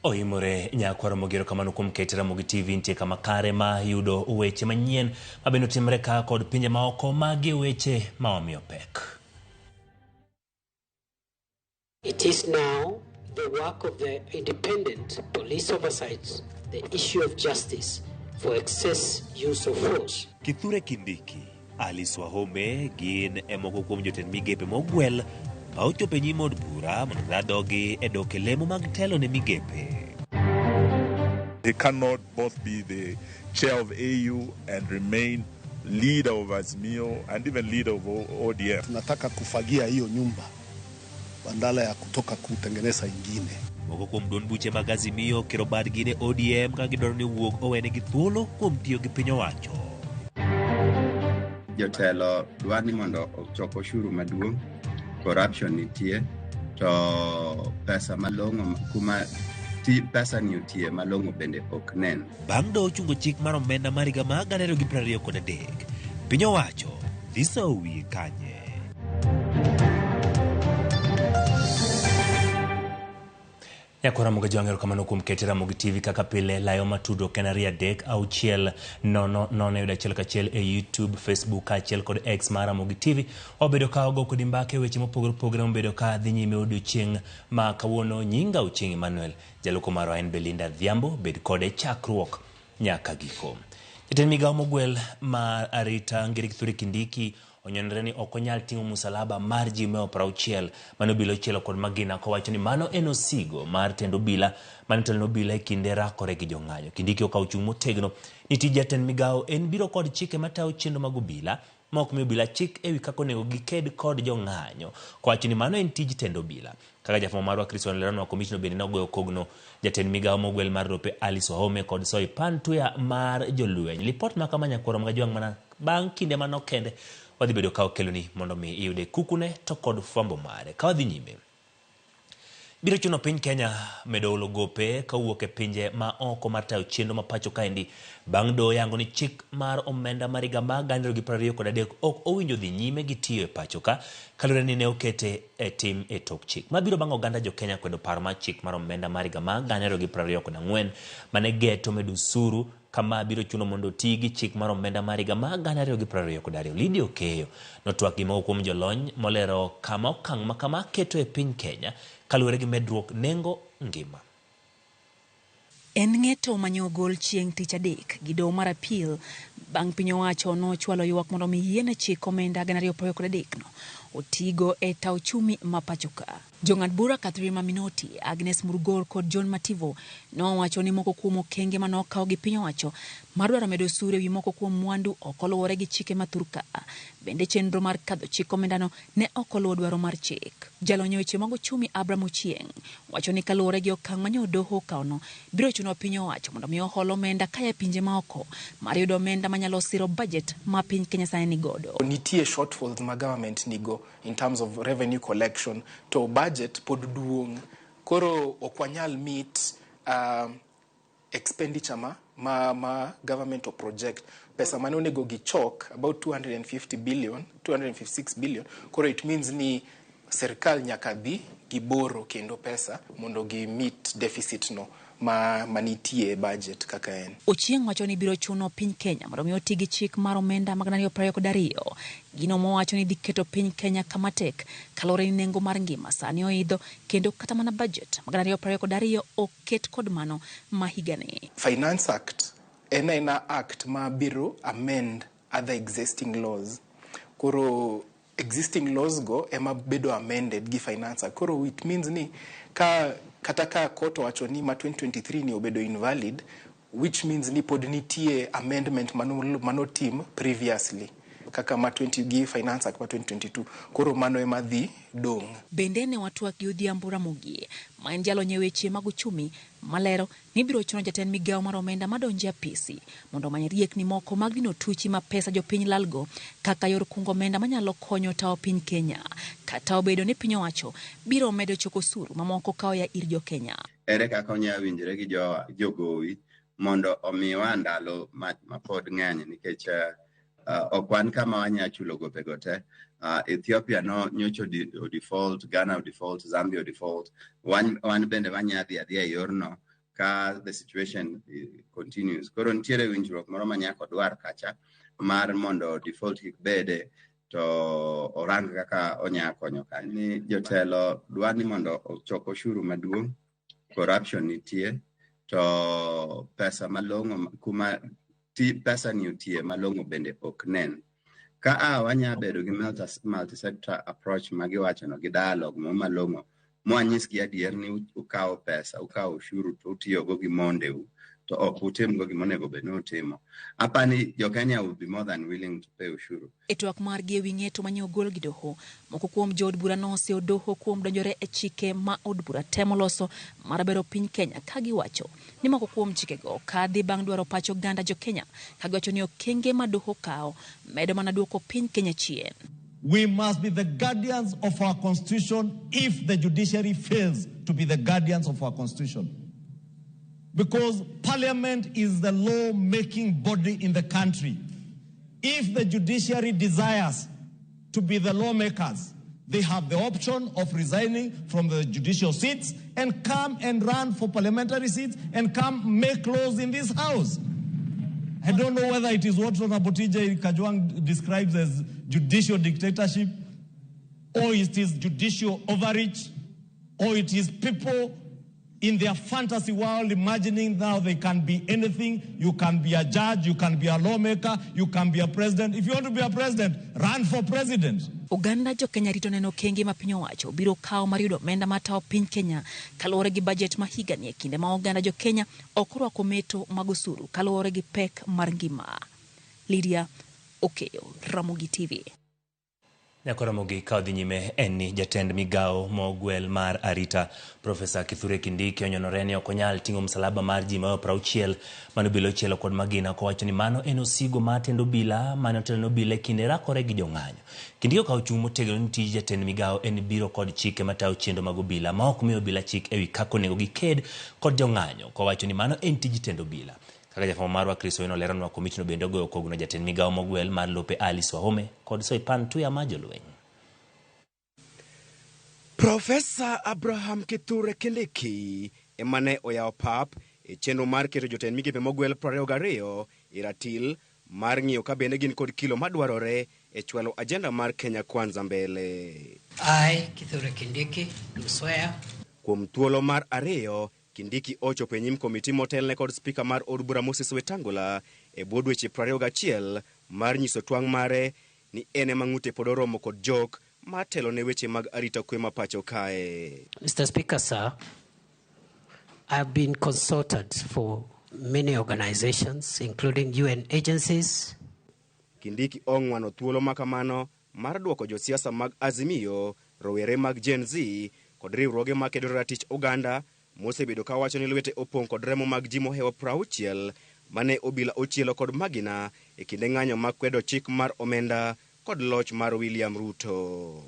Oimore nyakwaro mogero kamano kuom kete Ramogi TV nitie kama kare ma yudo weche manyien ma bende otimre ka kod pinje maoko. Magi e weche ma wamiyo pek. It is now the work of the independent police oversight, the issue of justice for excess use of force. Kithure Kindiki, Alice Wahome gin e moko kuom jotend migepe mogwel ma ochopo e nyim od bura mondo ola dhogi e dok e lemo mag telo ne migepe. He cannot both be the chair of AU and remain leader of Azimio and even leader of ODM. Tunataka kufagia hiyo nyumba badala ya kutoka kutengeneza ingine. Moko kuom duond buche mag Azimio okero badgi ne ODM ka gidwaro ni owuog owenegi thuolo kuom tiyo gi piny owacho. Jotelo dwa ni mondo ochok oshuru maduong', corruption nitie, to pesa malong'o kuma ti pesa ni otiye malong'o bende ok nen. Bang' doho chungo chik mar omenda mar higa mar 2023, piny owacho dhi soyo wiye kanye? Nyakwara Ramogi Jwang' erokamano kuom kete Ramogi TV kaka pile layo matudruok en 2 3 6 0 0 yudo achiel kachiel e YouTube, Facebook kaachiel kod X mar Ramogi TV. Wabedo ka wago kodi mbaka e weche mopogore opogore mobedo ka dhi nyime odiochieng' ma kawuono. Nyinga Ochieng' Emmanuel, jalupo marwa en Belinda Adhiambo, bed kode chakruok nyaka giko. Jatend migawo mogwel mar arita Ngiri Kithure Kindiki onyonore ni ok onyal ting'o musalaba mar ji mia 60 mane obila ochielo kod magina kowacho ni mano en osigo mar tend obila mane otelo ne obila e kinde rakore gi jong'anyo. Kindiki okawo chung' motegno ni tij jatend migawo en biro kod chike matayo chenro mag obila ma ok mi obila chik ewi kaka onego giked kod jong'anyo kowacho ni mano en tij tend obila. Kaka jafwambo marwa Chris Waleranwa, komishno bende nogoyo kogno jatend migawo mogwel mar lope Alice Wahome kod Soipan Tuya mar jolweny. Lipot ma kama nyakwaro Magajwang' mana bang' kinde manok kende wadhi bedo ka wakeloni mondo mi iyude kukune to kod fwambo mare. Ka wadhi nyime, biro chuno piny Kenya medo olo gope kowuok e pinje ma oko mar tayo chenro ma pacho kaendi bang' doho yango ni chik mar omenda mar higa mar 2023 ok owinjo dhi nyime gi tiyo e pacho ka kaluwore ni ne okete e tim e tok chik. Ma biro bang' oganda jo Kenya kwedo paro mar chik mar omenda mar higa mar 2024 mane geto medo osuru kama biro chuno mondo oti gi chik mar omenda mar higa mar 2022. Lydia Okeyo notwak gi moko kuom jolony molero kama okang' ma kama keto e piny Kenya kaluwore gi medruok nengo ngima. En ng'eto manye ogol chieng' tich adek gi doho mar appeal bang' piny owacho nochwalo ywak mondo mi yiene chik omenda 2023 no otigo e ta ochumi ma pacho ka. Jong'ad bura Catherine Maminoti, Agnes Murgor kod John Mativo nowacho ni moko kuom okenge mane okaw gi piny owacho mar dwaro medo osuru ewi moko kuom mwandu ok oluwore gi chike ma thurka. Bende chenro mar kadho chik omendano ne ok oluwo dwaro mar chik. Jalony e weche mag ochumi Abraham Ochieng wacho ni kaluwore gi okang' ma nyo doho okawono, biro chuno piny owacho mondo mi ohol omenda kaya e pinje maoko mar yudo omenda manyalo siro bajet ma piny Kenya sani nigodo. Nitie shortfalls ma government nigo in terms of revenue collection to budget pod duong', koro ok wanyal meet expenditure ma government o project pesa mane onego gichok about 250 billion, 256 billion. Koro it means ni serikal nyaka dhi giboro kendo pesa mondo gi meet deficit no ma manitie e budget kaka en. Ochieng' wacho ni biro chuno piny Kenya mondo mi oti gi chik mar omenda mag 2022. Gino mowacho ni dhi keto piny Kenya kama tek kaluwore ni nengo mar ngima sani oidho kendo kata mana budget mag 2022 ok ket kod mano ma higani. Finance Act en aena act ma biro amend other existing laws. Koro existing laws go ema bedo amended gi Finance Act. Koro it means ni ka kata ka court owacho ni ma 2023 ni obedo invalid, which means ni pod nitie amendment manotim previously kaka ma 20 gi Finance Act ma 2022. Koro mano ema dhi dong'. Bende ne watwak gi Odhiambo Ramogi ma en jalony e weche mag uchumi malero ni biro chuno jatend migawo mar omenda madonjo e apisi mondo omany riekni moko mag dino tuchi ma pesa jopiny lalgo kaka yor kungo omenda manyalo konyo tawo piny Kenya, kata obedo ni piny owacho biro medo choko osuru mamoko ka oya ir jo Kenya. Ere kaka onyalo winjore gi jogowi mondo omiwa ndalo ma pod ng'eny nikech ok wan kama wanyalo chulo gopego te. Ethiopia no nyocha o default, Ghana o default, Zambia o default. Wan bende wanyalo dhi adhiya e yorno. Ka the situation continues. Koro nitiere winjruok moro ma nyaka odwar kacha mar mondo default kik bede to orang kaka onya konyo kanyo. Ni jotelo dwa ni mondo ochok oshuru maduong', corruption nitie, to pesa malong'o kuma pesa ni otie malong'o bende ok nen. Ka a wanya bedo gi multi-sector approach ma giwachono gi dialogue mo malong'o mwanyisgi adier ni ukawo pesa, ukawo ushuru to utiyogo gi mondeu to ok utimgo gima onego bed ni utimo. Apani jo Kenya will be more than willing to pay ushuru. E twak margi ewi ng'eto manye ogol gi doho, moko kuom jood bura noseyo doho kuom donjore e chike ma od bura temo loso mar bero piny Kenya ka giwacho ni moko kuom chikego kadhi bang' dwaro pach oganda jo Kenya ka giwacho ni okenge ma doho kawo medo mana duoko piny Kenya chien. We must be the guardians of our constitution if the judiciary fails to be the guardians of our constitution. Because parliament is the law-making body in the country. If the judiciary desires to be the lawmakers, they have the option of resigning from the judicial seats and come and run for parliamentary seats and come make laws in this house. I don't know whether it is what Honorable TJ Kajwang describes as judicial dictatorship, or it is judicial overreach, or it is people in their fantasy world imagining now they can be anything. You can be a judge, you can be a lawmaker, you can be a president. If you want to be a president, run for president. Oganda jo Kenya rito neno okenge ma piny owacho biro kawo mar yudo omenda mar tawo piny Kenya kaluwore gi bajet ma higani e kinde ma oganda jo Kenya ok orwako meto mag osuru kaluwore gi pek mar ngima. Lydia Okeyo, Ramogi TV. Nyako Ramogi ka odhi nyime en ni jatend migawo mogwel mar arita Profesa Kithure Kindiki onyonore ni ok onyal ting'o msalaba mar ji mayo 60 mane obila ochielo kod magina kowacho ni mano en osigo mar tend obila mane otelo ne obila e kinde rakore gi jong'anyo. Kindiki okawo chung' motegno ni tij jatend migawo en biro kod chike matayo chenro mag obila ma ok miyo obila chik ewi kaka onego giked kod jong'anyo kowacho ni mano en tij tend obila. Kaka jafwambo marwa Chris Owino leronwa komitino bende ogoyo kogno jatend migawo mogwel mar lope Alice Wahome kod Soipan Tuya ma jolweny. Profesa Abraham Kithure Kindiki ema ne oyawo pap e chenro mar keto jotend migepe mogwel 22 e ratil mar ng'iyo ka bende gin kod kilo madwarore e chwalo ajenda mar Kenya Kwanza mbele. I, Kithure Kindiki, do swear Kuom thuolo mar ariyo, Kindiki ochopo e nyim komiti motelne kod spika mar od bura Moses Wetangula e bwo dweche 21 mar nyiso twang' mare ni en ema ng'ute pod oromo kod jok mar telo ne weche mag arita kwe ma pacho kae. Mr. Speaker, sir, I've been consultant for many organizations, including UN agencies. Kindiki ong'wano thuolo ma kamano mar duoko josiasa mag Azimio, rowere mag Gen Z kod riwruoge makedo ratich oganda mosebedo kawacho ni lwete opong' kod remo mag ji mohewo 60 mane obila ochielo kod magina e kinde ng'anyo mag kwedo chik mar omenda kod loch mar William Ruto.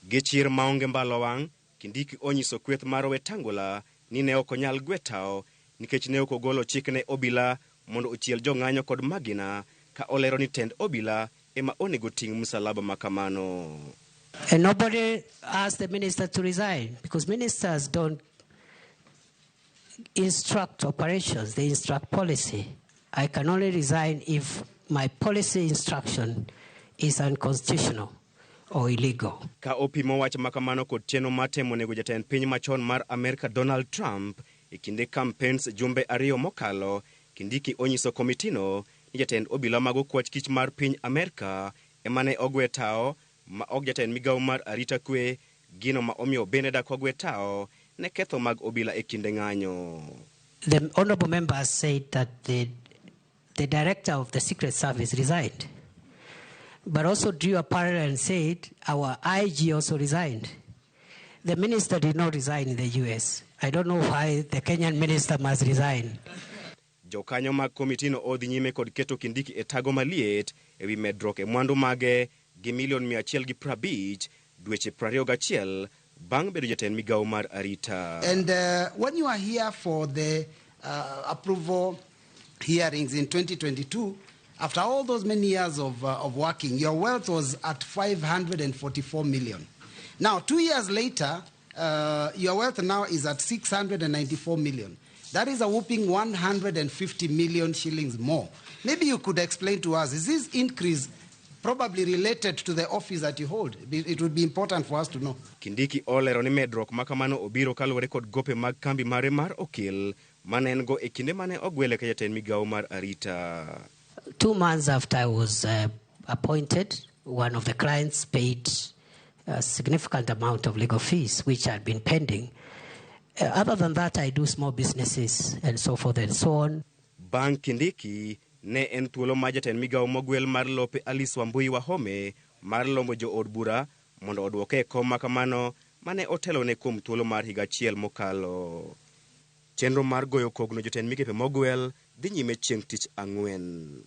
Gi chir maonge mbalo wang', Kindiki onyiso kweth mar Wetangula ni ne ok onyal gwe tao nikech ne ok ogolo chik ne obila mondo ochiel jong'anyo kod magina ka olero ni tend obila ema onego ting' msalaba ma kamano. And nobody asked the minister to resign because ministers don't instruct operations, they instruct policy. I can only resign if my policy instruction is unconstitutional or illegal. Ka opimo wach ma kamano kod chenro mar temo nego jatend piny machon mar Amerka Donald Trump e kinde campaigns jumbe ariyo mokalo, Kindiki onyiso komitino ni jatend obila mag okwach kich mar piny Amerka ema ne ogwe tao ma ok jatend migawo mar arita kwe, gino ma omiyo bende dak ogwe tao ne ketho mag obila e kinde ng'anyo. The honorable member said that the director of the Secret Service resigned, but also drew a parallel and said our IG also resigned. The minister did not resign in the US. I don't know why the Kenyan minister must resign. Jokanyo mag komitino odhi nyime kod keto Kindiki e tago maliet ewi medruok e mwandu mage gi milion 150 dweche 21 bang' bedo jatend migawo mar arita. And when you are here for the approval hearings in 2022, after all those many years of working, your wealth was at 544 million. Now, 2 years later, your wealth now is at 694 million. That is a whopping 150 million shillings more. Maybe you could explain to us, is this increase probably related to the office that you hold? It would be important for us to know. Kindiki olero ni medruok ma kamano obiro kaluwore kod gope mag kambi mare mar okil mane en go e kinde mane ogwele ka jatend migawo mar arita. 2 months after I was appointed, one of the clients paid a significant amount of legal fees, which had been pending. Other than that, I do small businesses and so forth and so on. Bang' Kindiki ne en thuolo mar jatend migawo mogwel mar lope Alice Wambui Wahome mar lombo jood bura mondo odwoke e kom ma kamano mane otelone kuom thuolo mar higa achiel mokalo. Chenro mar goyo kogno jotend migepe mogwel dhi nyime chieng' tich ang'wen.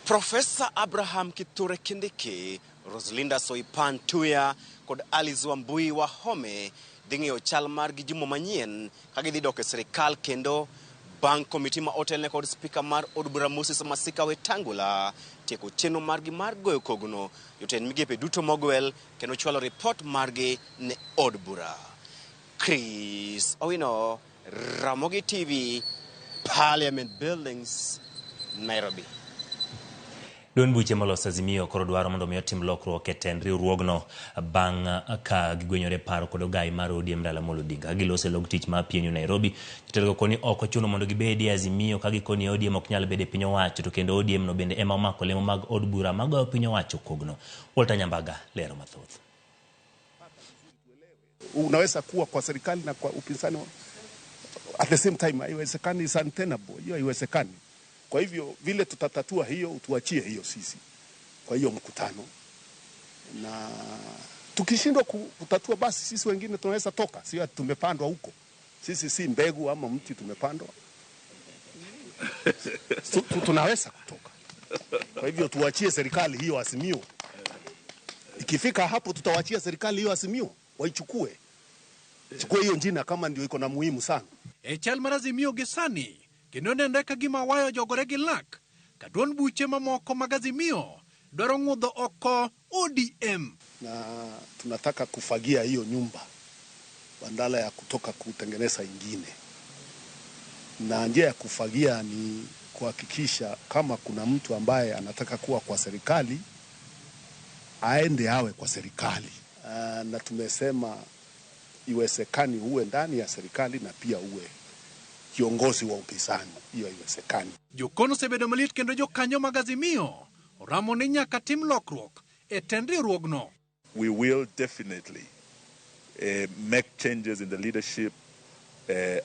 Profesa Abraham Kithure Kindiki, Roselinda Soipan Tuya kod Alice Wambui Wahome dhi ng'iyo chal margi juma manyien ka gidhi dok e sirikal kendo bang' komiti ma otelne kod spika mar od bura Moses Masika Wetangula tieko chenro margi mar goyo kogno jotend migepe duto mogwel kendo chwalo ripot margi ne od bura. Chris Owino, Ramogi TV, Parliament Buildings, Nairobi. Duond buche moloso Azimio koro dwaro mondo mi otim lokruok e tend riwruogno bang' ka gigwenyore paro kod ogai mar ODM Raila Amolo Odinga. Ka giloso e log tich mar PNU Nairobi, jotelogo koni ok ochuno mondo gibedi e Azimio ka gikoni ODM ok nyal bedo e piny owacho to kendo ODM no bende ema omako lemo mag od bura magoyo piny owacho kogno. Walter Nyambaga lero mathoth. Unaweza kuwa kwa serikali na kwa upinzani at the same time, haiwezekani, is untenable. Hiyo haiwezekani. Kwa hivyo vile tutatatua hiyo, utuachie hiyo sisi kwa hiyo mkutano, na tukishindwa kutatua, basi sisi wengine tunaweza toka, sio ati tumepandwa huko. Sisi si mbegu ama mti tumepandwa, tunaweza kutoka. Kwa hivyo tuachie serikali hiyo Azimio. Ikifika hapo, tutawachia serikali hiyo Azimio waichukue, chukue hiyo jina kama ndio iko na muhimu sana. E chal mar Azimio gi sani kendo nenre ka gima waya ojogore gi lak ka duond buche mamoko mag Azimio dwaro ng'udho oko ODM. Na tunataka kufagia hiyo nyumba badala ya kutoka kutengeneza ingine, na njia ya kufagia ni kuhakikisha kama kuna mtu ambaye anataka kuwa kwa serikali aende awe kwa serikali. Na tumesema iwezekani uwe ndani ya serikali na pia uwe kiongozi wa upinzani, hiyo haiwezekani. Jokon osebedo malit kendo jokanyo mag Azimio oramo ni nyaka tim lokruok e tend riwruogno. We will definitely make changes in the leadership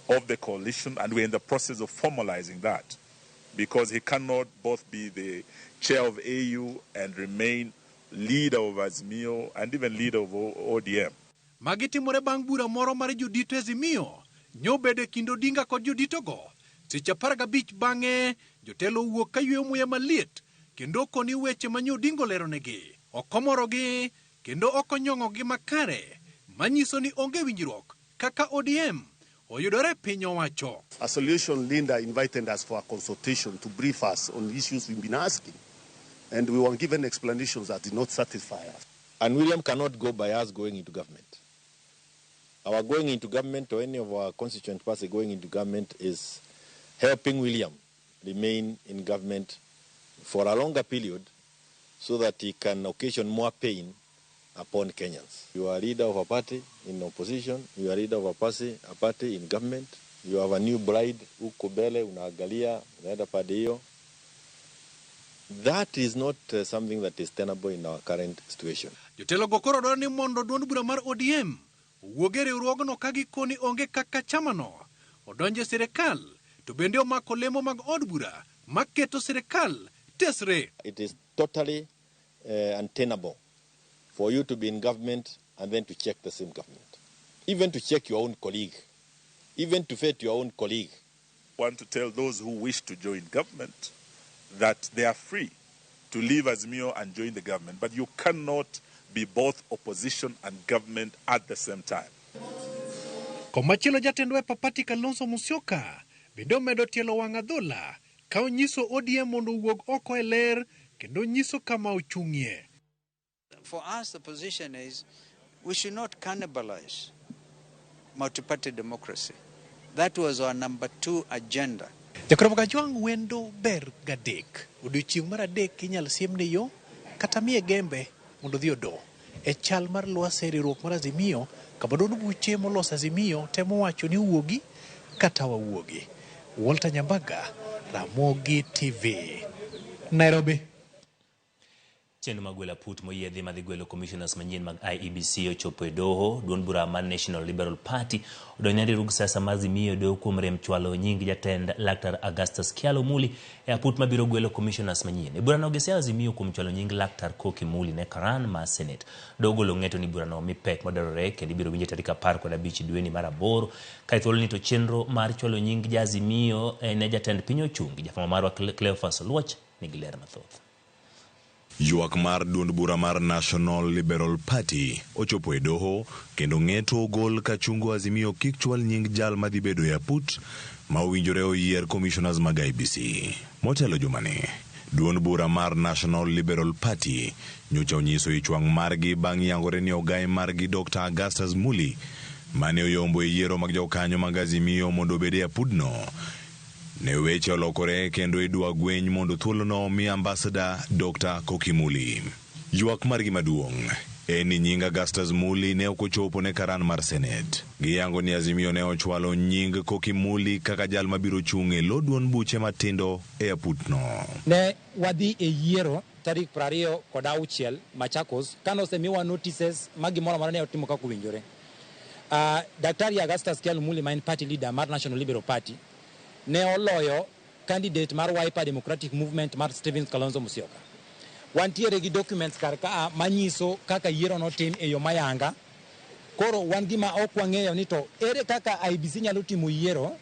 of the coalition, and we're in the process of formalizing that because he cannot both be the chair of AU and remain leader of Azimio and even leader of ODM. Magi timore bang' bura moro mar jodito Azimio nyobedo e kind Odinga kod joditogo seche 15 bang'e jotelo owuok ka yweyo muya maliet kendo koni weche ma Odinga oleronegi ok omorogi kendo ok onyong'ogi makare manyiso ni onge winjruok kaka ODM oyudore e piny owacho. A solution leader invited us for a consultation to brief us on issues we've been asking. And we were given explanations that did not satisfy us. And William cannot go by us going into government. Our going into government or any of our constituent party going into government is helping William remain in government for a longer period so that he can occasion more pain upon Kenyans. You are leader of a party in opposition, you are leader of a party in government, you have a new bride huko mbele, unaangalia, unaenda pande hiyo. That is not something that is tenable in our current situation. Jotelogo koro dwaro ni mondo duond bura mar ODM owuog e riwruogno ka gikoni onge kaka chamano odonjo e sirikal to bende omako lemo mag od bura maketo sirikal tesre. It is totally untenable for you to be in government and then to check the same government. Even to check your own colleague. Even to vet your own colleague. Want to tell those who wish to join government that they are free to leave Azimio and join the government, but you cannot be both opposition and government at the same time. Komachielo jatend Wiper Party Kalonzo Musyoka bende omedo tielo wang' adhola ka onyiso ODM mondo owuog oko e ler kendo nyiso kama ochung'ie. For us, the position is we should not cannibalize multi-party democracy. That was our number 2 agenda. Jakromo Kajwang' wendo ber gadek. Odiochieng' mar adek inyal siemne yo kata miye gembe mondo odhi odo. E chal mar Lwasa e riwruok mar Azimio, kama duond buche molos Azimio temo wacho ni owuogi kata wawuogi. Walter Nyambaga, Ramogi TV, Nairobi. Chenro mag gwelo aput moyiedhi madhi gwelo commissioners manyien mag IEBC ochopo e doho. Duond bura mar National Liberal Party odonjone riwruog siasa mar Azimio e doho kuom rem chwalo nying jatend Laktar Augustus Kyalo Muli e aput mabiro gwelo commissioners manyien. E burano giseyo Azimio kuom chwalo nying Laktar Koki Muli ne karan mar Senate. Doho ogolo ng'eto ni burano omi pek madwarore kendo ibiro winje tarik 15 dweni mar 8. Ka e thuoloni to chenro mar chwalo nying ja Azimio ne jatend piny ochungi. Jafwambo marwa Cleophas Oluoch nigi ler mathoth. Ywak mar duond bura mar National Liberal Party ochopo e doho kendo ng'eto ogol ka chungo Azimio kik chwal nying jal madhi bedo e aput ma owinjore oyier commissioners mag IEBC. Motelo jumani, duond bura mar National Liberal Party nyocha onyiso ich wang' margi bang' yangore ni ogaye margi Dr. Augustus Muli mane oyombo e yiero mag jokanyo mag Azimio mondo obed e apudno. Ne weche olokore kendo idwa gweny mondo thuolono omi Ambassador Dr. Koki Muli. Ywak margi maduong' en ni nying Augustus Muli ne ok ochopo ne karan mar Senate. Giyango ni Azimio ne ochwalo nying Koki Muli kaka jal mabiro chung' e lo duond buche matindo e aputno. Ne wadhi e yiero tarik 26 Machakos kane osemiwa notices ma gimoro amora ne otimo kaka owinjore. Daktari Augustus Kyalo Muli ma en party leader mar National Liberal Party ne oloyo candidate mar Wiper Democratic Movement mar Stevens Kalonzo Musyoka. Wantiere gi documents kar ka manyiso kaka yiero notim e yo mayanga. Koro wan gima ok wang'eyo ni to ere kaka IEBC nyalo timo yiero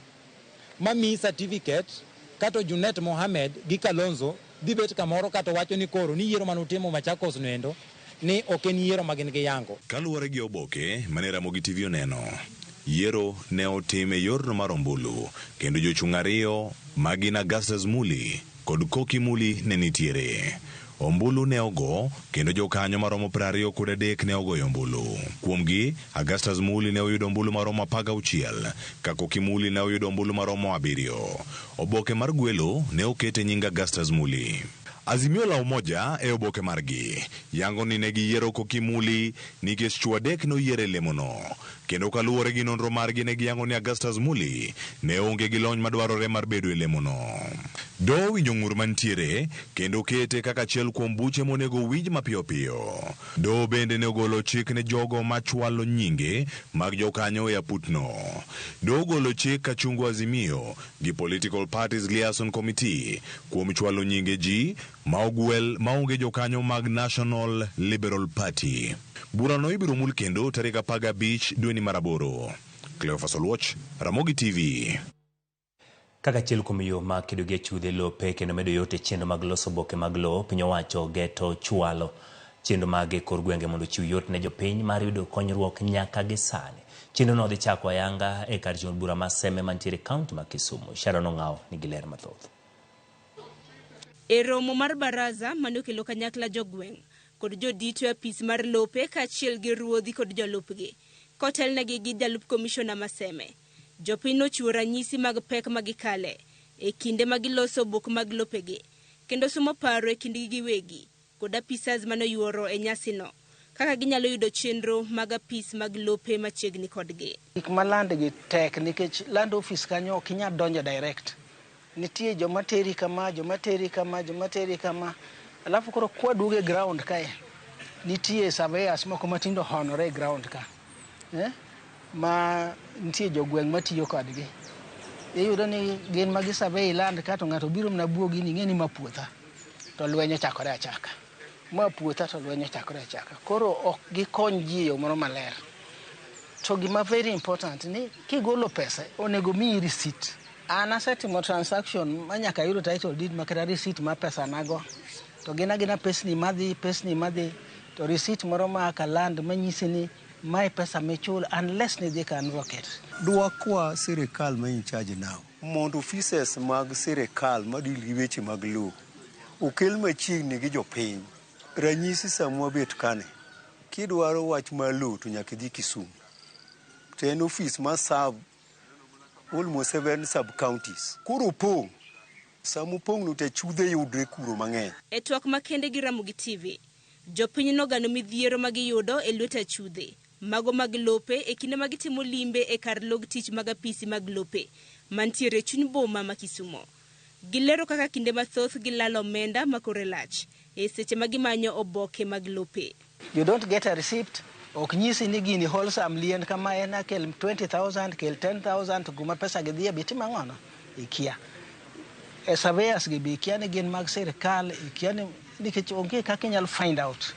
mamiyi certificate kato Junet Mohamed gi Kalonzo dhi bet kamoro kato wacho ni koro ni yiero manutimo Machakos noendo ni ok en yiero ma gin gi yango. Kaluwore gi oboke mane Ramogi TV oneno, yiero ne otim e yorno mar ombulu kendo jochung' ariyo ma gin Augustus Muli kod Koki Muli ne nitiere. Ombulu ne ogo kendo jokanyo maromo 23 ne ogoyo ombulu. Kuomgi, Augustus Muli ne oyudo ombulu maromo 16, ka Koki Muli ne oyudo ombulu maromo 7. Oboke mar gwelo ne oket e nying Augustus Muli. Azimio la Umoja e oboke margi yango ni ne giyiero Koki Muli nikech chwo adek noyier e lemono. Kendo kaluwore gi nonro margi ne giyango ni Augustus Muli ne onge gi lony madwarore mar bedo e lemono. Doho owinjo ng'ur mantiere kendo kete kaka achiel kuom buche monego owinj mapiyo piyo. Doho bende ne ogolo chik ne jogo machwalo nyinge mag jokanyo e aputno. Doho ogolo chik kachungo Azimio gi Political Parties Liaison Committee kuom chwalo nyinge ji ma ogwel maonge jokanyo mag National Liberal Party. Burano ibiro mul kendo tarik 15 dweni mar 8. Cleophas Oluoch, Ramogi TV. Kaka achiel kuom yo mag kedo gi achudhe lope kendo medo yot e chenro mag loso oboke mag lowo, piny owacho geto chwalo chenro mag e kor gwenge mondo ochiw yot ne jopiny mar yudo konyruok nyaka gi sani. Chenrono dhi chako ayanga e kar chung' bura ma Seme mantiere e kaunti ma Kisumu. Sharon Ong'awo nigi ler mathoth. E romo mar baraza mane okelo kanyakla jogweng' kod jodito e apis mar lope kaachiel gi ruodhi kod jolupgi, kotelnegi gi jalup komishona ma Seme. Jopiny nochiwo ranyisi mag pek ma gikale e kinde ma giloso obok mag lopegi kendo somo paro e kindgi giwegi kod apisas mane oyuoro e nyasino kaka ginyalo yudo chenro mag apis mag lope machiegni kodgi. Gik ma land gi tek nikech land office kanyo ok inyal donjo direct. Nitie joma teri kama, joma teri kama, joma teri kama. Alafu koro kwaduogo e ground kae, nitie surveyors moko matindo honore e ground ka. Ma nitie jogweng' matiyo kodgi. Iyudo ni gin ma gi survey land ka to ng'ato biro mana buogi ni ing'e ni ma puotha to lweny ochakore achaka. Ma puotha to lweny ochakore achaka. Koro ok gikony ji e yo moro maler. To gima very important ni kigolo pesa onego miyi receipt. An asetimo transaction ma nyaka ayudo title deed ma kata receipt ma pesa nago. To gin agina pesni madhi, pesni madhi, to receipt moro ma ka land manyisi ni mae pesa michul unless ni dhi ka advocate. Dwakwa sirikal ma in charge now mondo offices mag sirikal ma deal gi weche mag lowo okel machiegni gi jopiny. Ranyisi sama wabet kane, kidwaro wach mar lowo to nyaka idhi Kisumu. To en office ma serve Almost 7 sub counties. Koro opong'. Sama opong' no to achudhe yudre kuro mang'eny. E twak makende gi Ramogi TV, jopiny nogano midhiero ma giyudo e lwet achudhe, mago mag lope e kinde ma gitimo limbe e kar log tich mag apisi mag lope mantiere e chuny boma ma Kisumo. Gilero kaka kinde mathoth gilalo omenda ma kore lach e seche ma gimanyo oboke mag lope. You don't get a receipt. Ok nyisi ni gini wholesome lien kama en kel 20,000, kel 10,000 to kuma pesa gi dhiye be itimo ang'ono? Ikia. E surveyors gi be ikia ni gin mag sirikal, ikia ni nikech onge kaka inyalo find out.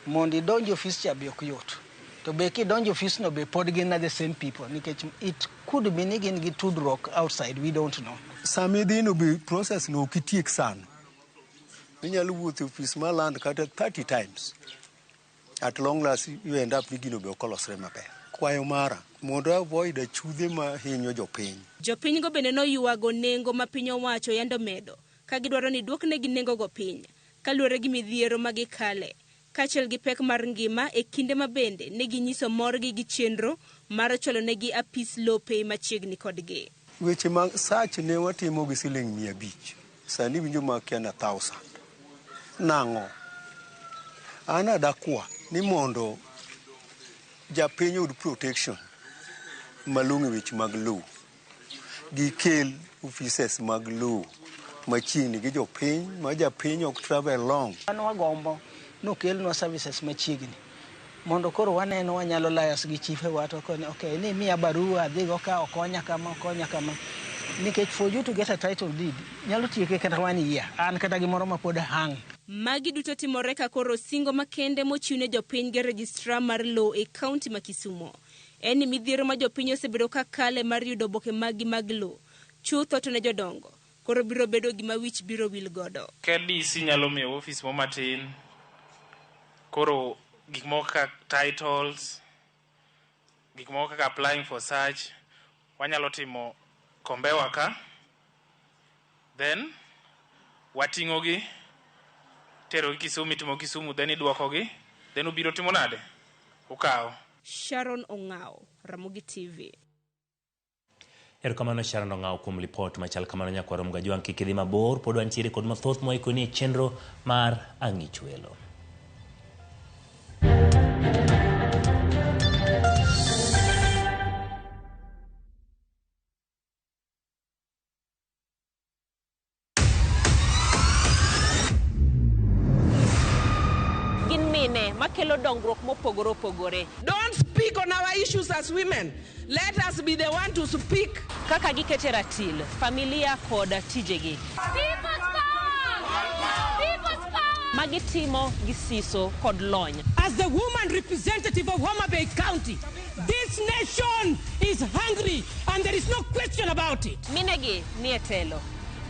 Mondo idonj e ofis cha be ok yot. To be kidonjo e ofis no be pod gin na the same people nikech it could be ni gin gi tudruok outside, we don't know. Sama idhi no be process no ok itiek sano. Inyalo wuotho e ofis mar land kata 30 times. At long last you end up ni gino be ok olosre maber. Kwayo mara mondo avoid achudhe ma hinyo jopiny. Jopinygo bende noywago nengo ma piny owacho yando medo ka gidwaro ni duoknegi nengogo piny kaluwore gi midhiero ma gikale kaachiel gi pek mar ngima e kinde ma bende ne ginyiso morgi gi chenro mar chwalonegi apis lope machiegni kodgi. Weche mag search ne watimo gi siling 500, sani winjo ma kia na 1000. Nang'o? An adakwa ni mondo japiny oyud protection malong'o e weche mag lowo. Gikel offices mag lowo machiegni gi jopiny ma japiny ok travel long. An wagombo nokelnwa services machiegni mondo koro waneno wanyalo liaise gi chife wa to koni okay ni miya barua adhigo ka okonya kama okonya kama nikech for you to get a title deed nyalo tieke kata 1 year an kata gimoro ma pod hang. Magi duto timore ka koro singo makende mochiw ne jopiny gi registrar mar lowo e kaunti ma Kisumo en ni midhiero ma jopiny osebedo ka kale mar yudo oboke maggi mag lowo chutho to ne jodongo koro biro bedo gima wich biro wil godo. Ka DC nyalo miyo ofis mo matin, koro gik moko kaka titles, gik moko kaka applying for search, wanyalo timo Kombewa ka, then wating'ogi, terogi Kisumu, itimo Kisumu, then idwokogi, then ubiro timo nade? Ukawo. Sharon Ong'ao, Ramogi TV. Erokamano Sharon Ong'ao kuom lipot machal kamano. Nyakwaro Mgajwang' kik idhi mabor, pod wantiere kod mathoth moikoni e chenro mar Ang'ich Welo. Gin mine makelo dongruok mopogore opogore. Don't speak on our issues as women. Let us be the one to speak. Kaka gikete ratil, familia kod tijegi. People's power! People's power! Magitimo gi siso kod lony. As the woman representative of Homa Bay County, this nation is hungry and there is no question about it. Minegi nie telo.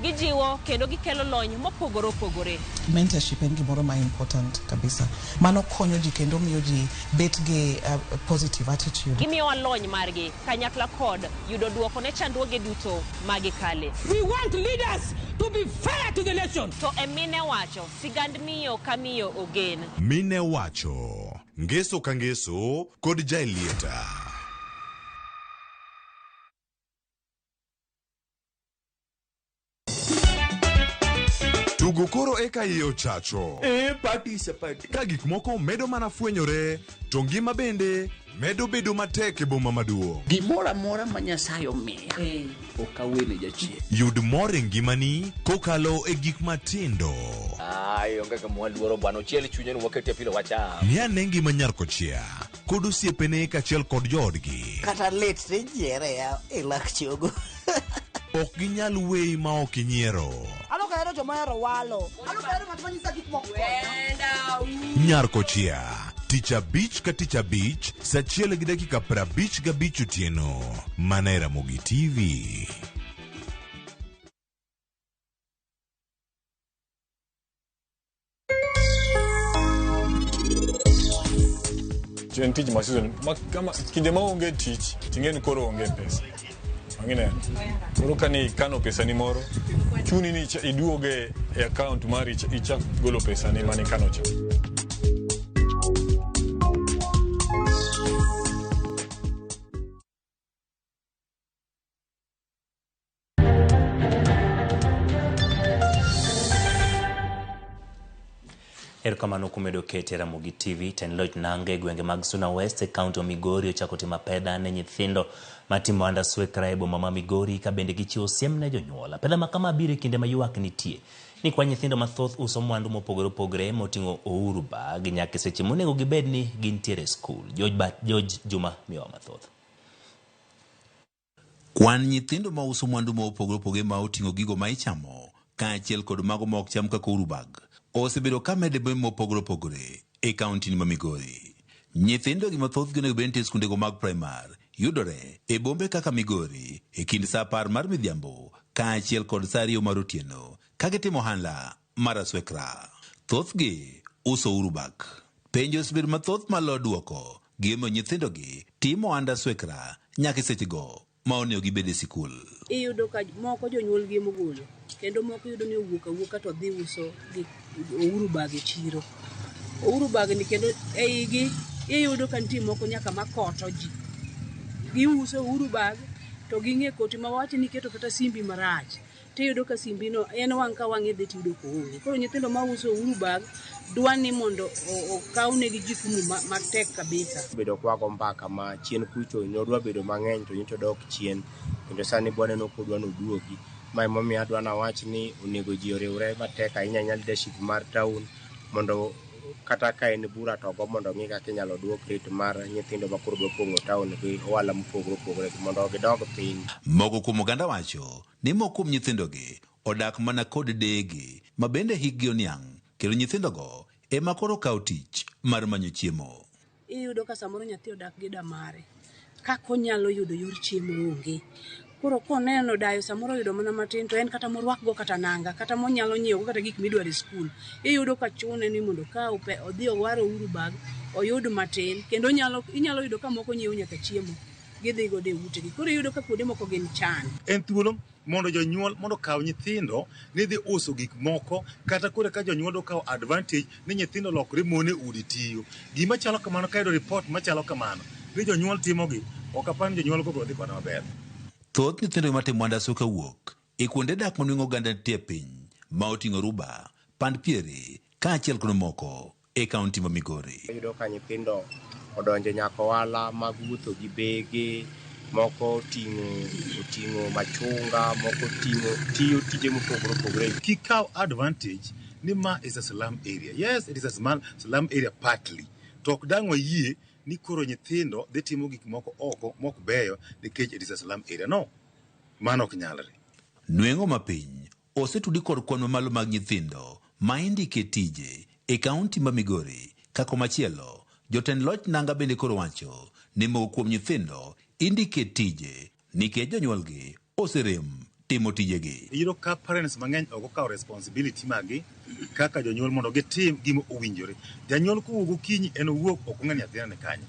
Gijiwo kendo gikelo lony mopogore opogore. Mentorship en gimoro ma important kabisa. Mano konyo ji kendo miyo ji bet gi positive attitude. Gimiyowa lony margi kanyakla kod yudo duoko ne chandruoge duto ma gikale. We want leaders to be fair to the nation. To e mine wacho, sigand miyo ka miyo ogen. Mine wacho, ngeso ka ngeso kod Jaelieta. Tugo koro eka iye ochacho. Party is a party. Ka gik moko medo mana fwenyore, to ngima bende medo bedo matek e boma maduong'. Gimoro amora ma Nyasaye omiya, ok awene jachien. Yud mor e ngimani kokalo e gik matindo. Ai, onge gima waluoro bwana, ochiel chunye ni wakete pilo wacham. Ng'i ane ngima nyar kochia kod osiepene kaachiel kod joodgi. Kata lit tijiere ya e lak chogo. Ok ginyal weyi ma ok inyiero. Ano ka hero joma ohero walo. Ano ka hero ng'at ma nyisa gik moko. Nyar kochia, tich abich ka tich abich, saa 1:55 otieno, mana e Ramogi TV. En tich ma season, ma kama kinde ma onge tich, ting'e ni koro onge pesa. Ang'ine. Koro ka ni ikano pesa ni moro, chuni ni iduoge e account mari ichak golo pesa ni mane ikano cha. Erokamano kuom medo kete Ramogi TV. Tend loch Nanga e gwenge mag Suna West e kaunti ma Migori ochako timo apedha ne nyithindo matimo ohand aswekra e boma ma Migori ka bende gichiwo siem ne jonyuol. Apedha ma kama biro e kinde ma ywak nitie ni kwa nyithindo mathoth uso mwandu mopogore opogore moting'o ouru bag nyaka e seche monego gibed ni gintiere e skul. George Juma miyowa mathoth. Kwan nyithindo ma uso mwandu ma opogore opogore ma oting'o gigo ma ichamo kaachiel kod mago ma ok cham kaka ouru bag osebedo ka medore e bombe mopogore opogore e kaunti ma Migori. Nyithindo gi mathothgi onego bed nitie e skundego mag primar yudore e bombe kaka Migori e kind saa 10 mar midhiambo kaachiel kod saa 2 mar otieno ka gitimo ohala mar aswekra. Thothgi uso ouru bag. Penjo osebedo mathoth malo duoko gimomiyo nyithindogi timo ohand aswekra nyaka e sechego ma onego gibed e sikul. Iyudo ka moko jonyuolgi emogolo kendo moko iyudo ni owuok awuoka to dhi uso gik ouru bag e chiro. Ouru bag ni kendo e igi iyudo ka nitie moko nyaka makoto ji. Giuso ouru bag to ging'e koti ma wawach ni iketo kata simbi marach tiyudo ka simbi no en wang' ka wang' idhi tiyudo koonge. Koro nyithindo mauso ouru bag dwa ni mondo okawnegi jukumu matek kabisa. Bedo kwago mbaka ma chien kucho nyodwa bedo mang'eny to nyocha dok chien kendo sani bwaneno kodwa noduogi. Ma emomiyo adwa nawach ni onego ji oriwre matek ahinya ahinya leadership mar town mondo kata ka en bura to go mondo ong'i kaka inyalo duok rate mar nyithindo ma koro dwa pong'o town gi ohala mopogore opogore mondo gidog piny. Moko kuom oganda wacho ni moko kuom nyithindogi odak mana kod deyegi ma bende hikgi oniang' kendo nyithindogo ema koro okawo tich mar manyo chiemo. Iyudo ka samoro nyathi odak gi damare, kaka onyalo yudo yor chiemo onge. Koro koneno dayo samoro oyudo mana matin to en kata morwakgo kata nanga, kata monyalo nyiewogo kata gik midwaro e skul. Iyudo ka chune ni mondo okaw odhi owar ouru bag, oyud matin. Kendo inyalo yudo ka moko nyiewo nyaka chiemo, gidhi godo e utegi. Koro iyudo ka kuonde moko gin chan. En thuolo mondo jonyuol mondo okaw nyithindo ni dhi uso gik moko, kata koro ka jonyuol okawo advantage ni nyithindo lokre mon e udi tiyo. Gima chalo kamano ka yudo report machalo kamano ni jonyuol timogi, ok apar ni jonyuol go biro dhi koda maber. Thoth nyithindo matimo ohand asuka wuok e kuonde dak manweng'o oganda nitie e piny ma oting'o Ruba, Pand Pieri kaachiel kod mamoko e kaunti ma Migori. Iyudo ka nyithindo odonjo nyaka ohala mag wuotho gi bege, moko oting'o machunga, moko oting'o tiyo tije mopogore opogore. Kikaw advantage ni ma is a slum area. Yes, it is a slum area partly. To ok dang' wayie ni koro nyithindo dhi timo gik moko oko mok beyo nikech it is a slum area. No, mano ok nyalre. Nweng'o mapiny osetudi kod kwan mamalo mag nyithindo ma indike tije e kaunti ma Migori. Ka komachielo, jotend loch nanga bende koro wacho ni moko kuom nyithindo indike tije nikech jonyuolgi oserem timo tijegi. Iyudo ka parents mang'eny ok okawo responsibility maggi kaka jonyuol mondo gitim gima owinjore. Janyuol kowuok gokinyi en owuok ok ong'e ni nyathine ni kanye.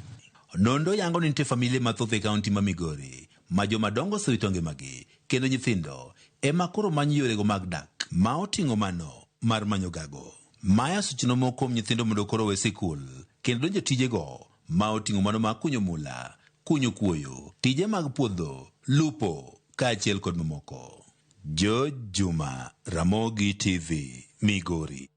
Nonro yango ni nitie familia mathoth e kaunti ma Migori ma jomadongo osewito ngimagi kendo nyithindo ema koro manyo yorego mag dak ma oting'o mano mar manyo gago. Maya osechuno moko kuom nyithindo mondo koro owe sikul kendo donjo tijego ma oting'o mano mar kunyo mula, kunyo kuoyo, tije mag puodho, lupo kaachiel kod mamoko. George Juma, Ramogi TV, Migori.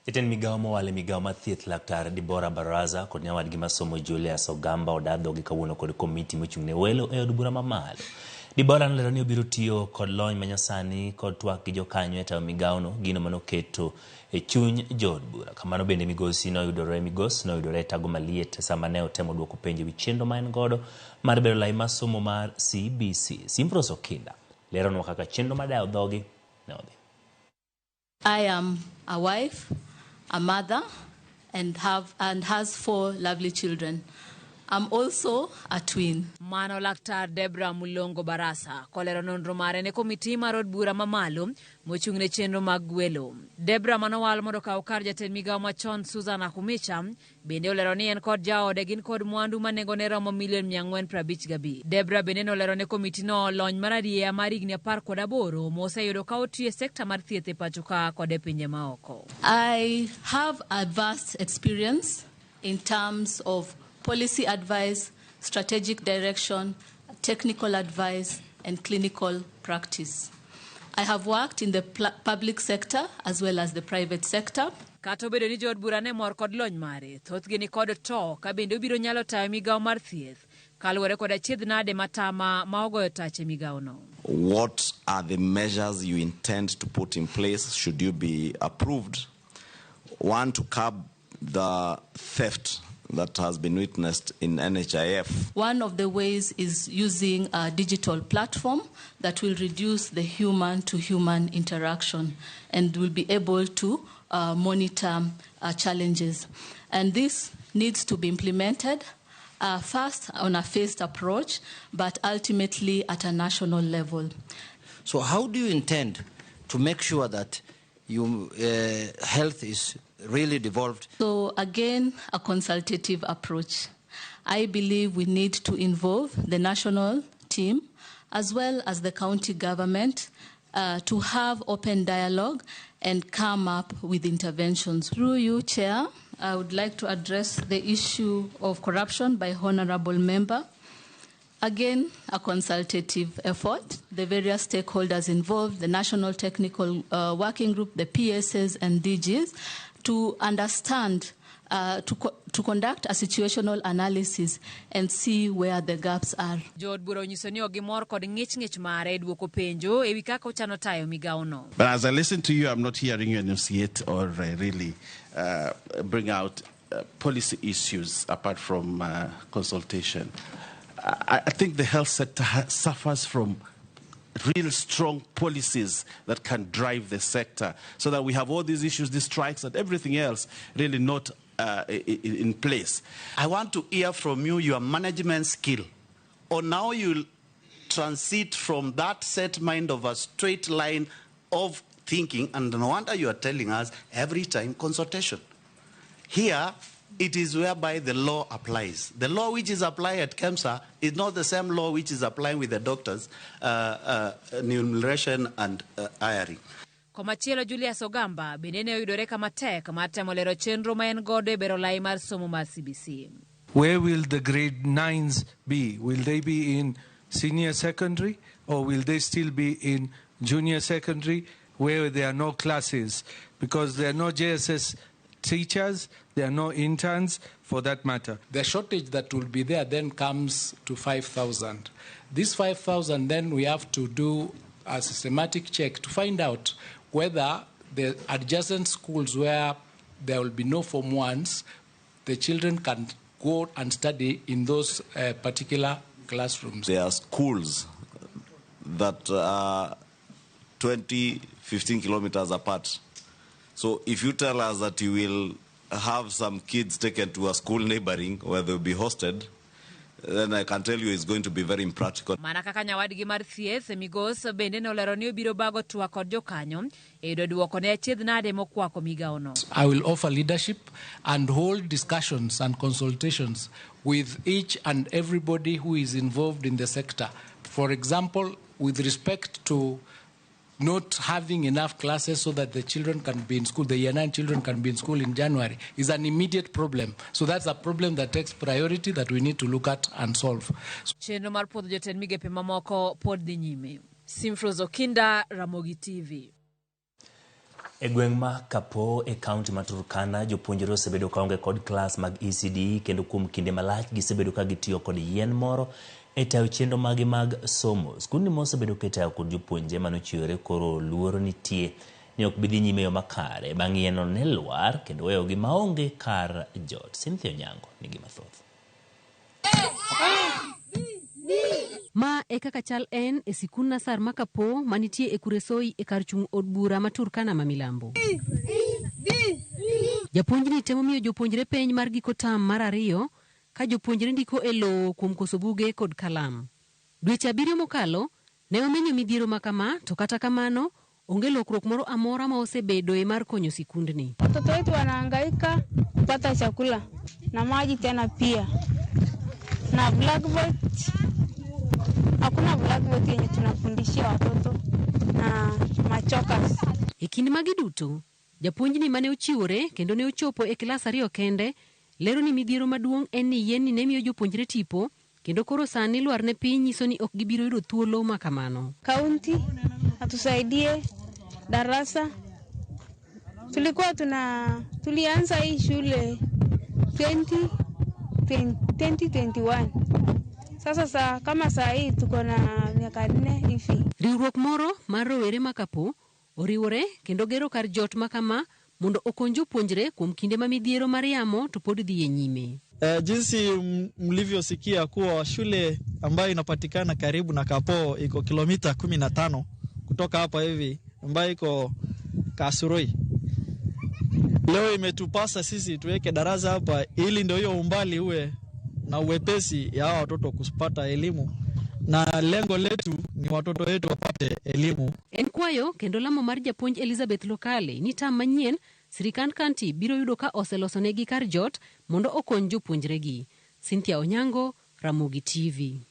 Jatend migawo mowal e migawo mar thieth Laktar Debora Baraza kod nyawadgi masomo Julius Ogamba odaa dhogi kawuono kod komiti mochung' ne welo e od bura mamalo. Debora nolero ni obiro tiyo kod lony manyasani kod twak gi jokanyo e tayo migawono, gino manoketo e chuny jood bura. Kamano bende migosi noyudore migos noyudore e tago maliet sama ne otemo duoko penjo ewi chenro ma en godo mar bero lai mar somo mar CBC. Simfros Okinda leronwa kaka chenro mar dayo dhogi ne odhi. I am a wife, a mother, and has 4 lovely children. I'm also a twin. Mano Laktar Debra Mulongo Barasa kolero nonro mare ne komiti mar od bura mamalo mochung' ne chenro mag gwelo. Debra manowal mondo okaw kar jatend migawo machon Susan Nakhumicha bende olero ni en kod jaode gin kod mwandu ma nengone romo milion mia ang'wen piero abich gabich. Debra bende nolero ne komitino lony mar arieya mar higni 18 moseyudo ka otiyo e sekta mar thieth e pacho ka kod e pinje maoko. I have a vast experience in terms of policy advice, strategic direction, technical advice, and clinical practice. I have worked in the public sector as well as the private sector. Kata obedo ni jood bura ne mor kod lony mare, thothgi ni kod to ka bende obiro nyalo tayo migawo mar thieth kaluwore kod achiedh nade matama ma ogoyo tach e migawono. What are the measures you intend to put in place should you be approved? One, to curb the theft that has been witnessed in NHIF. One of the ways is using a digital platform that will reduce the human-to-human interaction and will be able to monitor challenges. And this needs to be implemented first on a phased approach, but ultimately at a national level. So how do you intend to make sure that your health is really devolved? So again, a consultative approach. I believe we need to involve the national team as well as the county government to have open dialogue and come up with interventions. Through you, Chair, I would like to address the issue of corruption by Honorable Member. Again, a consultative effort. The various stakeholders involved, the National Technical Working Group, the PSs and DGs, to understand, to conduct a situational analysis and see where the gaps are. Jood bura onyiso ni ok gimor kod ng'ich ng'ich mare e duoko penjo ewi kaka ochano tayo migawono. But as I listen to you, I'm not hearing you enunciate or really bring out policy issues apart from consultation. I think the health sector suffers from real strong policies that can drive the sector, so that we have all these issues, these strikes and everything else really not in place. I want to hear from you your management skill. Or now you'll transit from that set mind of a straight line of thinking, and no wonder you are telling us every time consultation. Here, it is whereby the law applies. The law which is applied at KEMSA is not the same law which is applying with the doctors, enumeration and hiring. Komachielo Julius Ogamba bende ne oyudore kama tek mar temo lero chenro ma en godo e bero lai mar somo mar CBC. Where will the grade 9s be? Will they be in senior secondary or will they still be in junior secondary where there are no classes? Because there are no JSS teachers, there are no interns for that matter. The shortage that will be there then comes to 5,000. This 5,000 then we have to do a systematic check to find out whether the adjacent schools where there will be no Form 1s, the children can go and study in those particular classrooms. There are schools that are 20, 15 kilometers apart. So if you tell us that you will have some kids taken to a school neighboring where they'll be hosted, then I can tell you it's going to be very impractical. Mana kaka nyawadgi mar thieth, Migos bende nolero ni obiro bago twak kod jokanyo e yudo duoko ne achiedh nade mokwako migawono. I will offer leadership and hold discussions and consultations with each and everybody who is involved in the sector. For example, with respect to not having enough classes so that the children can be in school, the year 9 children can be in school in January, is an immediate problem. So that's a problem that takes priority that we need to look at and solve. Chenro mar puodho jotend migepe mamoko pod dhi nyime. Simfros Okinda, Ramogi TV. E gweng' ma Kapo e kaunti ma Turkana, jopuonjre osebedo kaonge kod klas mag ECD kendo kuom kinde malach gisebedo ka gitiyo kod yien moro e tayo chenro magi mag somo. Skundni mosebedo kitayo kod jopuonje manochiwore koro luoro nitie ni ok bi dhi nyime e yo makare bang' yienno ne lwar kendo weyogi maonge kar jot. Cynthia Onyango nigi mathoth. Ma e kaka chal en e sikund Nasar ma Kapo manitie e Kuresoi e kar chung' od bura ma Turkana ma Milambo. Japuonjni temo miyo jopuonjre penj mar giko tam mar 2 ka jopuonjre ndiko e lowo kuom koso buge kod kalam. Dweche 7 mokalo ne omenyo midhiero ma kama, to kata kamano onge lokruok moro amora ma osebedoe mar konyo sikundni. Watoto wetu wanahangaika kupata chakula na maji tena pia na blackboard. Hakuna blackboard yenye tunafundishia watoto na machokas. E kinde magi duto, japuonjni mane ochiwore kendo ne ochopo e klas 2 kende lero ni midhiero maduong' en ni yien ni ne miyo jopuonjre tipo kendo koro sani lwarne piny nyiso ni ok gibiro yudo thuolo ma kamano. Kaunti atusaidie darasa. Tulikuwa Tulianza hii shule 2021. Sasa saa, kama saa hii tuko na miaka 4 hivi. Riwruok moro mar rowere ma Kapo oriwore kendo gero kar jot ma kama mondo okony jopuonjre kuom kinde ma midhiero mar yamo to pod dhi e nyime. Jinsi mlivyosikia kuwa shule ambayo inapatikana karibu na Kapo iko kilomita 15 kutoka hapa hivi, ambayo iko Kasuroi. Leo imetupasa sisi tuweke darasa hapa ili ndio hiyo umbali uwe na uwepesi ya hawa watoto kupata elimu, na lengo letu ni watoto wetu wapate elimu. En kwayo kendo lamo mar japuonj Elizabeth Lokale ni tam manyien sirikand kanti biro yudo ka oselosonegi kar jot mondo okony jopuonjregi. Cynthia Onyango, Ramogi TV.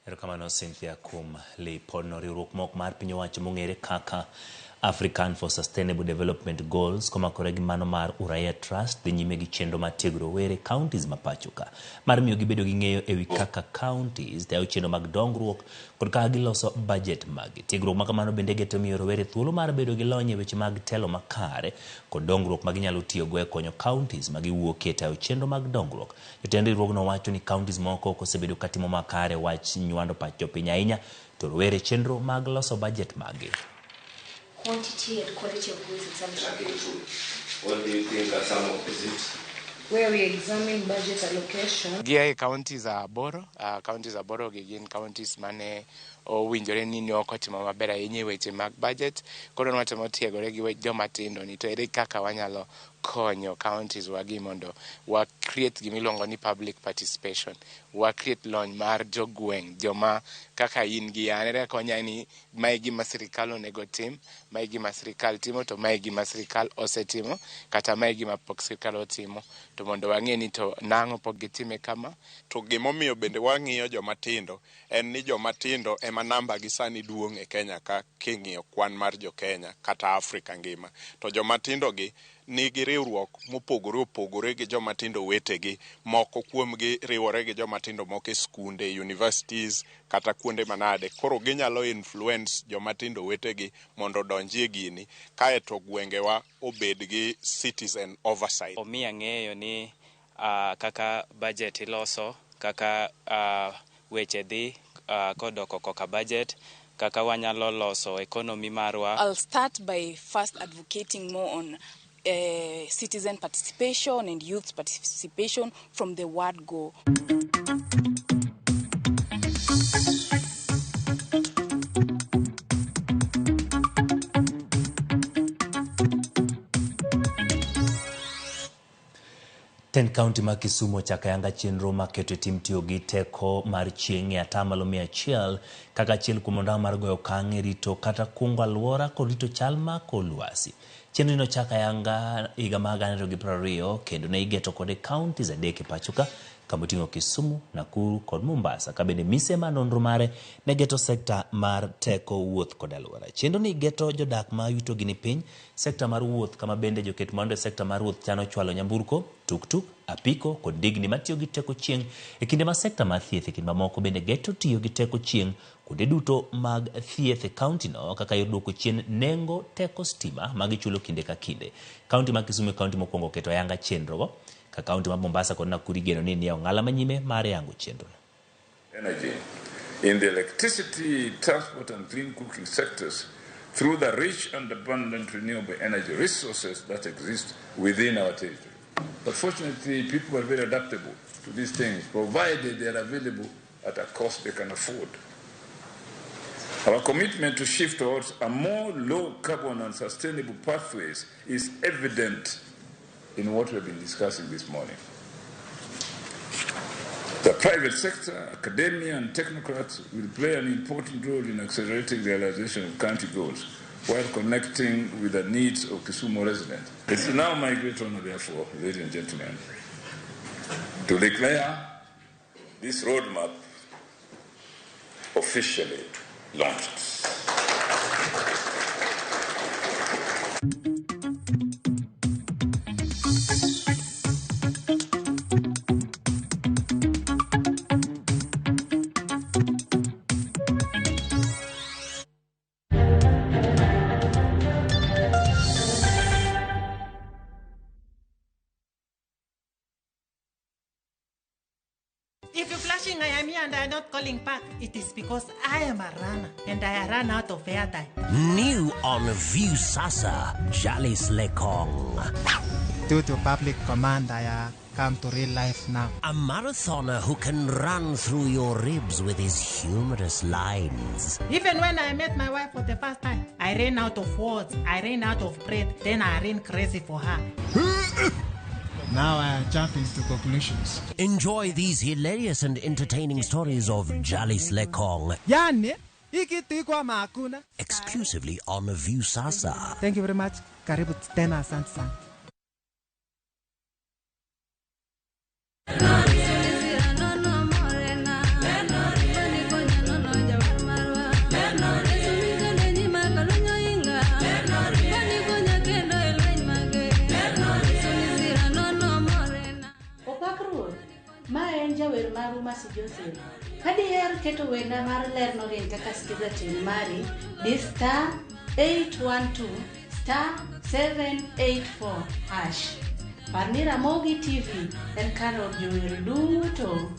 Erokamano Cynthia kuom lipodno. Riwruok moko mar piny owacho mong'ere kaka African for Sustainable Development Goals komakore gi mano mar Uraia Trust dhi nyime gi chenro mar tiego rowere counties ma pacho ka mar miyo gibedo gi ng'eyo ewi kaka counties tayo chenro mag dongruok kod kaka giloso budget maggi. Tiegruok ma kamano bende geto miyo rowere thuolo mar bedo gi lony e weche mag telo makare kod dongruok ma ginyalo tiyogo e konyo counties ma giwuokie tayo chenro mag dongruok. Jotend riwruogno wacho ni counties moko ok osebedo katimo makare wach nywando pach jopiny ahinya to rowere chenro mag loso budget maggi. Quantity and quality of goods examination. What do you think are some of the tips? Where we examine budget allocation. Gia e counties aboro, counties aboro gi gin counties mane owinjore ni ne ok otimo maber ahinya e weche mag budget. Koro nwatemo tiegore gi joma tindo ni to ere kaka wanyalo konyo counties wagi mondo wa create gimiluongo ni public participation, wa create lony mar jogweng', joma kaka in gi an, ere kaka wanyalo ni mae gima sirikal onego tim, mae gima sirikal timo, to mae gima sirikal osetimo, kata mae gima pok sirikal otimo, to mondo wang'e ni to nang'o pok gitime kama. To gimomiyo bende wang'iyo joma tindo en ni joma tindo ema namba gi sani duong' e Kenya ka king'iyo kwan mar jo Kenya kata Afrika ngima. To joma tindo gi nigi riwruok mopogore opogore gi joma tindo wetegi, moko kuomgi riwore gi joma tindo moko e skunde, universities kata kuonde manade. Koro ginyalo influence joma tindo wetegi mondo odonjie gini, kaeto gwengewa obed gi citizen oversight. Omiya ng'eyo ni kaka budget iloso, kaka weche dhi kodoko koka budget, kaka wanyalo loso economy marwa. I'll start by first advocating more on citizen participation and youth participation from the word go. Tend kaunti ma Kisumu ochako ayanga chenro mar keto e tim tiyo gi teko mar chieng' e atamalo 100 kaka achiel kuom ondamo mar goyo okang' e rito kata kungo alwora kod rito chal mar kor lwasi. Chenro ni nochak ayanga higa mar 2020 kendo ne igeto kode counties 3 e pacho ka kamoting'o Kisumu, Nakuru kod Mombasa, ka bende mise mar nonro mare ne geto sekta mar teko wuoth kod alwora. Chenro ni geto jodak ma yutogi ni piny, sekta mar wuoth kama bende joket mwandu e sekta mar wuoth chano chwalo nyamburko, tuktuk, apiko kod ndigni matiyo gi teko chieng' e kinde ma sekta mar thieth e kind mamoko bende geto tiyo gi teko chieng' kuonde duto mag thieth e kaunti no kaka yor duoko chien nengo teko stima ma gichulo kinde ka kinde. Kaunti ma Kisumu e kaunti mokwongo keto ayanga chenrogo, ka kaunti ma Mombasa kod Nakuru igeno ni nie ong'ala manyime mar yango chenrono. Energy in the electricity, transport and clean cooking sectors through the rich and abundant renewable energy resources that exist within our territory. But fortunately, people are very adaptable to these things, provided they are available at a cost they can afford. Our commitment to shift towards a more low-carbon and sustainable pathways is evident in what we have been discussing this morning. The private sector, academia, and technocrats will play an important role in accelerating the realization of county goals while connecting with the needs of Kisumu residents. It is now my great honor, therefore, ladies and gentlemen, to declare this roadmap officially launched. Watching I am here and I am not calling back. It is because I am a runner and I run out of airtime. New on Viusasa, Jalis Lekong. Due to public command, I come to real life now. A marathoner who can run through your ribs with his humorous lines. Even when I met my wife for the first time, I ran out of words, I ran out of breath, then I ran crazy for her. Now I am jumping to conclusions. Enjoy these hilarious and entertaining stories of Jalis Lekong. Yani, hii kitu iko ama hakuna? Exclusively on Viusasa. Thank you very much. Karibu tena, asante sana. Opak ruoth, ma en jawer maru Mercy Joseph. Ka diher keto wenda mar ler norieny kaka Skiza tune mari, di star 812 star 784 hash. Par ni Ramogi TV en kar od jower duto.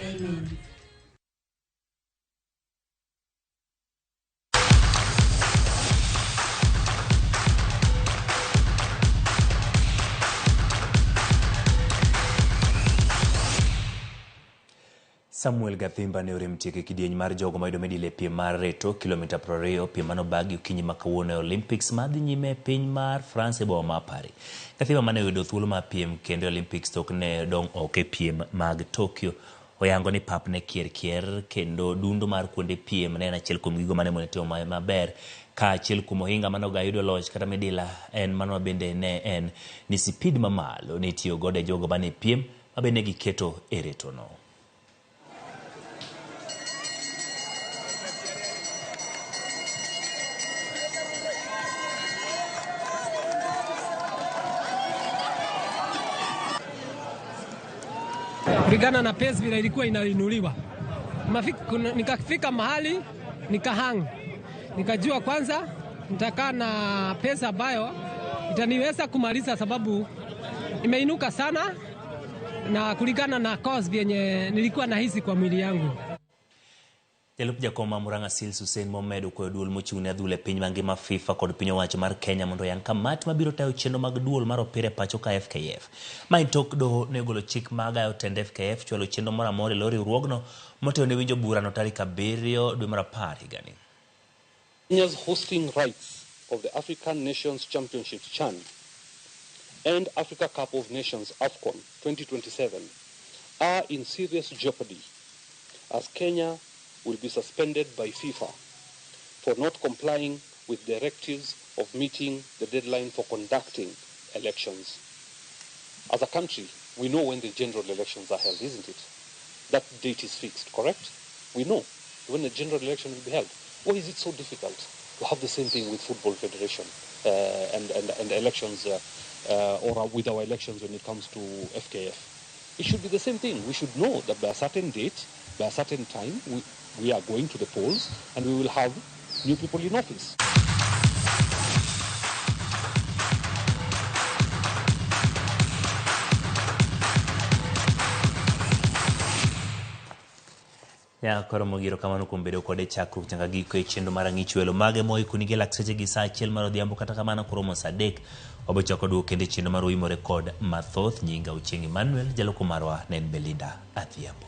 Amen. Samuel Gathimba ne orem tieko e kidieny mar jogo mayudo medal e piem mar reto kilomita 20 piem manobagi okinyi ma kawuono e Olympics madhi nyime e piny mar France e boma ma Paris. Gathimba mane oyudo thuolo mar piem kendo e Olympics tok ne dong' oko e piem mag Tokyo oyango ni pap ne kier kier kendo dundo mar kuonde piem ne en achiel kuom gigo mane mone timo maber ka achiel kuom ohinga mane oga yudo loch kata midila en mano bende ne en ni sipid mamalo ne itiyo godo e jogo mane piem ma bende giketo e retono. Kulingana na pace vile ilikuwa inainuliwa. Nikafika mahali nikahang. Nikajua kwanza nitakaa na pesa ambayo itaniweza kumaliza sababu imeinuka sana na kulingana na course vyenye nilikuwa nahisi kwa mwili yangu. Jalup jakom ma Murang'a Seals Hussein Mohamed okwayo duol mochung' ne adhula e piny mangima FIFA kod piny owacho mar Kenya mondo oyang kamati mabiro tayo chenro mag duol mar opira e pacho ka FKF. Ma en tok doho ne ogolo chik ma gayo tend FKF chwalo chenro moro amora e lo riwruogno motelo ne winjo burano tarik 7 dwe mar 10 higani. Kenya's hosting rights of the African Nations Championships CHAN and Africa Cup of Nations AFCON 2027 are in serious jeopardy as Kenya will be suspended by FIFA for not complying with directives of meeting the deadline for conducting elections. As a country, we know when the general elections are held, isn't it? That date is fixed, correct? We know when the general election will be held. Why is it so difficult to have the same thing with Football Federation and elections or with our elections when it comes to FKF? It should be the same thing. We should know that by a certain date, by a certain time, we are going to the polls and we will have new people in office. Ya koro mogiro kamano kuom bedo kode chakruok nyaka giko e chenro mar ang'ich welo mage moikoni gi lak seche gi saa 1 mar odhiambo kata kamano koromo saa 3 wabochako duogo kendo e chenro mar Oimore kod mathoth. Nyinga Ochieng' Emmanuel, jaloko marwa ne en Belinda Adhiambo.